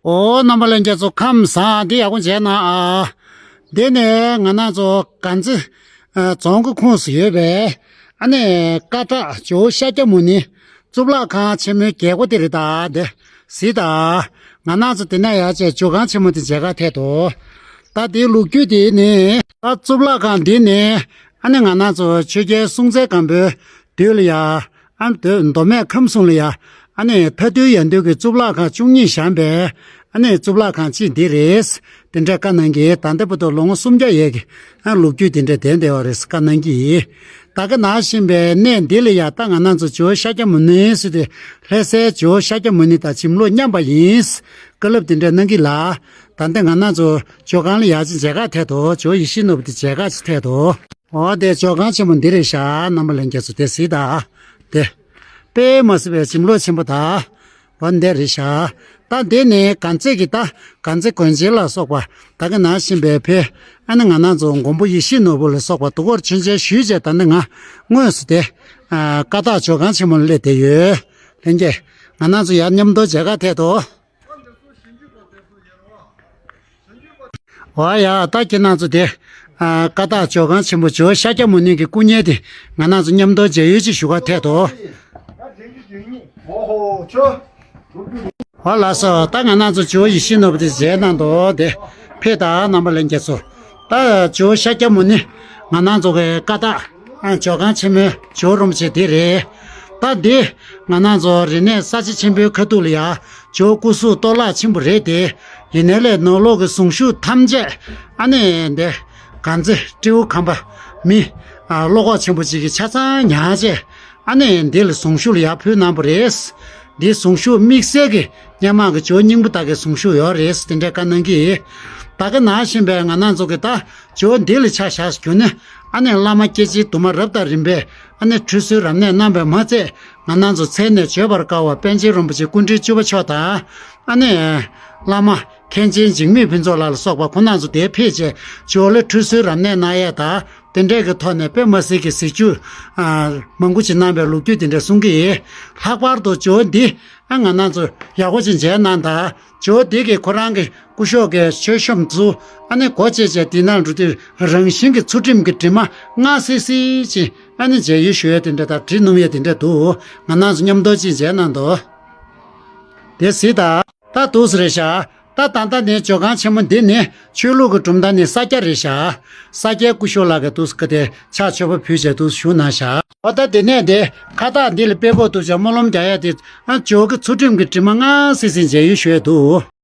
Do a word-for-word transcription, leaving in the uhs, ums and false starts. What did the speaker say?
ཨོ། རྣམ་པ་ལྷན་རྒྱས་ཚོ་ཁམས་བཟང་། འདི་ཡག་པོ་མཇལ་གནང་ཨ། འདི་ནས་ང་རང་ཚོ་དཀར་མཛེས་རྫོང་གི་ཁོངས་སུ་ཡོད་པའི་ཨ་ནི་ཀ་དག་ཇོ་བོ་ཤཱཀྱ་མུ་ནེ་གཙུག་ལག་ཁང་ཆེན་མོའི་རྒྱལ་སྒོ་དེ་རེད། ད་དེ་གཟིགས་དང་། ང་རང་ཚོ་དེ་ནས་ཡར་བྱས་ཇོ་ཁང་ཆེན་མོ་དེ་མཇལ་ཁ་ཐད་དོ། ད་དེའི་ལོ་རྒྱུས་དེ་ནི་ད་གཙུག་ལག་ཁང་འདི་ནི་ཨ་ནི་ང་རང་ཚོ་ཆོས་རྒྱལ་སྲོང་བཙན་སྒམ་པོའི་དུས་ལ་ཡ། ཨ་མདོ་མདོ་སྨད་ཁམས་གསུམ་ལ་ཡ། ཨ་ནི་མཐའ་འདུལ་ཡང་འདུལ་གྱི་གཙུག་ལག་ཁང་བཅུ་གཉིས་བཞེངས་པའི་ཨ་ནི་གཙུག་ལག་ཁང་གཅིག་འདི་རེད། དེ་འདྲ་བཀའ་གནང་གི། ད་ལྟ་བར་དུ་ལོ་ངོ་སུམ་བརྒྱ་ཡས་ཀྱི་ཨ་ལོ་རྒྱུས་དེ་འདྲ་ལྡན་བསྡད་པ་རེད། བཀའ་གནང་གི། ད་ག་ནང་བཞིན་པའི་གནས་འདི་ལ་ཡ། ད་ང་རང་ཚོ་ཇོ་བོ་ཤཱཀྱ་མུ་ནེ་ཟེར་དུས་ལྷ་སའི་ཇོ་བོ་ཤཱཀྱ་མུ་ནེ་དང་གཅེན་པོ་མཉམ་པ་ཡིན། བཀའ་སློབ་དེ་འདྲ་གནང་གི་ལ། ད་ལྟ་ང་རང་ཚོ་ཇོ་ཁང་ལ་ཡར་ཅིག་མཇལ་ཁ་ཐད་དོ། ཇོ་བོ་ཡིད་བཞིན་ནོར་བུ་དེ་མཇལ་ཁ་ཅིག་ཐད་དོ། འོ་དེ་ཇོ་ཁང་ཆེན་མོ་འདི་རེད་ཤག། རྣམ་པ་ལྷན་རྒྱས་ཚོ་དེ་གཟིགས་དང་། དེ་དཔེ་མ་སྲིད་པའི་གཅེན་པོ་ཆེན་པོ་དང་། འོ་འདི་རེད་ཤག། ད་འདི་ནི་དཀར་མཛེས་ཀྱི་ད་དཀར་མཛེས་དགོན་ཆེན་ལ་སོགས་པ། ད་ག་ནང་བཞིན་པའི་ཕེ། ཨ་ནི་ང་རང་ཚོ་མགོན་པོ་ཡིད་བཞིན་ནོར་བུ་ལ་སོགས་པ་དུས་འཁོར་མཆོད་མཇལ་ཞུས་བྱས། ད་ནི་ང་དངོས་སུ་དེ་ཀ་དག་ཇོ་ཁང་ཆེན་མོ་ལ་སླེབས་བསྡད་ཡོད། ལྷན་རྒྱས་ང་རང་ཚོ་ཡར་མཉམ་དུ་མཇལ་ཁ་ཐད་དོ། འོ་ཡ། ད་ཁྱེད་རང་ཚོ་དེ་ཀ་དག་ཇོ་ཁང་ཆེན་པོ་ཇོ་བོ་ཤཱཀྱ་མུ་ནེ་གི་སྐུ་བརྙན་དེ་ང་རང་ཚོ་མཉམ་དུ་མཇལ་ཡུལ་ཅིག་ཞུ་ག་ཐད་དོ། འོ་ལགས་སོ། ད་ང་རང་ཚོ་ཇོ་བོ་ཡིད་བཞིན་ནོར་བུ་དེ་མཇལ་གནང་དོ། དེ་ཕེ་ད་རྣམ་པ་ལྷན་རྒྱས་ཚོ། ད་ཇོ་བོ་ཤཱཀྱ་མུ་ནེ་ང་རང་ཚོ་གི་ཀ་དག་ཇོ་ཁང་ཆེན་མོའི་ཇོ་བོ་རིན་པོ་ཆེ་དེ་རེད། ད་འདི་ང་རང་ཚོ་རིག་གནས་གསར་བརྗེ་ཆེན་པོའི་ཁ་ཐུག་ལ་ཡ། ཇོ་བོ་སྐུ་གཟུགས་གཏོར་བརླག་ཕྱིན་པ་རེད་དེ། ཡིན་ནའི་ལས་ནང་ལོགས་ཀྱི་གཟུངས་གཞུག་ཐམས་ཅད་ཨ་ནི་འདི་དཀར་མཛེས་སྤྲེའུ་ཁམས་པ་མི་ཨ་བློ་ཁོག་ཆེན་པོ་ཅིག་གིས་ཆ་ཚང་ཉར་བྱས། ཨ་ནི་འདི་ལ་གཟུངས་གཞུག་ལ་ཡར་ཕུལ་གནང་པ་རེད། འདི་གཟུངས་གཞུག་དམིགས་བསལ་གྱི་སྔོན་མ་གི་ཇོ་བོ་སྙིང་པོ་དག་གི་གཟུངས་གཞུག་ཡོད་རེད། དེ་འདྲའི་བཀའ་གནང་གི། ད་ག་ནང་བཞིན་པའི་ང་རང་ཚོ་གི་ད་ཇོ་བོ་འདི་ལ་ཆ་བཞག་རྒྱུ་ནི། ཨ་ནི་བླ་མ་སྐྱེས་ཆེན་དུ་མ་རབ་དང་རིམ་པས་ཨ་ནི་ཁྲུས་གསོལ་རབ་གནས་གནང་བས་མ་ཚད། ང་རང་ཚོ་མཚན་ནས་བརྗོད་པར་དཀའ་བ་པཎ་ཆེན་རིན་པོ་ཆེ་སྐུ་ཕྲེང་བཅུ་པ་མཆོག་དང་། ཨ་ནི་བླ་མ་མཁན་ཆེན་འཇིགས་མེད་ཕུན་ཚོགས་ལགས་ལ་སོགས་པ་ཁོང་རྣམ་ཚོ་དེར་ཕེབས་བྱས་ཇོ་བོ་ལ་ཁྲུས་གསོལ་རབ་གནས་གནང་ཡས་དང་། དེ་འདྲས་ཀྱི་ཐོག་ནས་དཔེ་མ་སྲིད་ཀྱི་གཟིགས་རྒྱུ་ཨ་མང་པོ་ཅིག་གནང་བའི་ལོ་རྒྱུས་དེ་འདྲ་གསུང་གི་ཡིན། ལྷག་པར་དུ་ཇོ་བོ་འདི་ཨ་ང་རང་ཚོ་ཡག་པོ་ཅིག་མཇལ་གནང་དང་། ཇོ་བོ་འདི་གིས་ཁོ་རང་གི་སྐུ་ཞབས་ཀྱི་མཆོད་བཤམས་ཚུ་ཨ་ནི་སྒོ་ཕྱེ་བྱས་དེ་ནང་འགྲོ་དུས་རང་བཞིན་གྱི་ཚུལ་ཁྲིམས་ཀྱི་དྲི་མ་མངར་སིལ་སིལ་ཅིག་ཨ་ནི་མཇལ་ཡུལ་ཞུ་ཡས་དེ་འདྲ་དང་དྲི་སྣོམ་ཡས་དེ་འདྲ་འདུག། ང་རང་ཚོ་མཉམ་དུ་ཅིག་མཇལ་གནང་དོ། དེ་གཟིགས་དང་། ད་འདུག་སེ་རེད་ཤག། ད་ད་ལྟ་ནས་ཇོ་ཁང་ཆེན་མོ་འདི་ནི་ཆོས་ལུགས་ཀྱི་གྲུབ་མཐའ་ནི་ས་སྐྱ་རེད་ཤག། ས་སྐྱའི་སྐུ་ཞབས་ལགས་ཀྱིས་འདུག་སེ་ཀ་དེ་ཕྱག་མཆོད་པ་ཕུལ་བྱས་འདུག་སེ་བཞུགས་གནང་ཤག། འོ་ད་དེ་ནས་དེ་ཁ་བཏགས་འདི་ལ་དཔེ་ཁོག་འདུག་ཅག་སྨོན་ལམ་རྒྱག་ཡ་དེ་ཨ་ཇོ་གི་ཚུལ་ཁྲིམས་ཀྱི་དྲི་མ་མངར་སིལ་སིལ་མཇལ་ཡུལ་ཞུ་ཡས་འདུག།